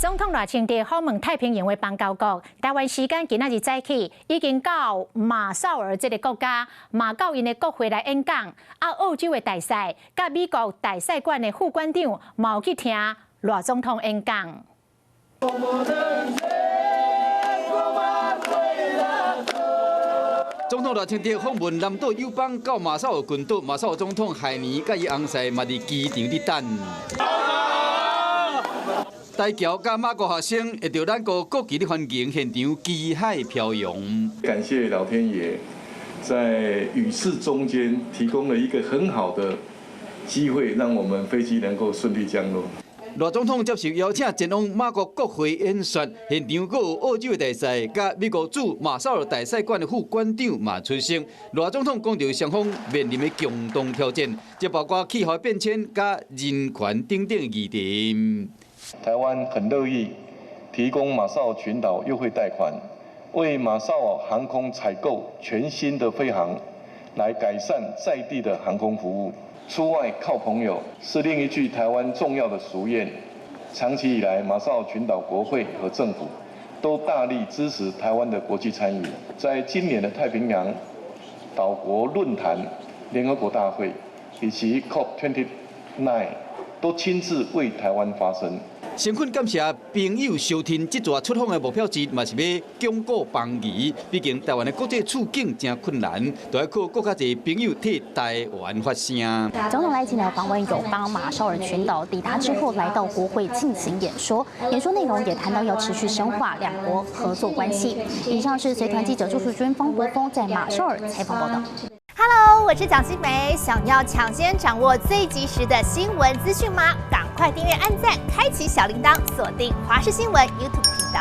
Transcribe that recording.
總統賴清德訪問太平洋的邦交國，台灣時間今仔日早起已經到馬紹爾這個國家，嘛到𪜶的國會來演講。啊，澳洲的大使佮美國大使館的副館長嘛有去聽賴總統演講。總統賴清德訪問南島友邦到馬紹爾群島，馬紹爾總統海尼佮伊翁婿嘛佇機場佇等。台僑佮馬國學生會著咱國國旗的歡迎，現場旗海飄揚。感謝老天爺，在雨勢中間提供了一個很好的機會，讓我們飛機能夠順利降落。賴總統接受邀請前往馬國國會演說，現場閣有澳洲的大使佮美國駐馬紹爾大使館的副館長嘛出席。賴總統講著雙方面臨的共同挑戰，這包括氣候變遷佮人權等等議題。台灣很樂意提供馬紹爾群島優惠貸款，為馬紹爾航空採購全新的飛航，來改善在地的航空服務。出外靠朋友是另一句台灣重要的俗諺。長期以來，馬紹爾群島國會和政府都大力支持台灣的國際參與。在今年的太平洋島國論壇、聯合國大會以及 COP29 都親自為台灣發聲。誠懇感謝朋友收聽，這逝出訪的目標之一，嘛是欲鞏固邦誼。畢竟台灣的國際處境誠困難，都愛靠閣較濟朋友替台灣發聲。總統賴清德訪問友邦馬紹爾群島，抵達之後來到國會進行演說，演說內容也談到要持續深化兩國合作關係。以上是隨團記者朱淑君、方國峰在馬紹爾採訪報道。 Hello，我是蔣新梅，想要搶先掌握最及時的新聞資訊嗎？趕快訂閱、按讚、開啟小鈴鐺，鎖定華視新聞 YouTube 頻道。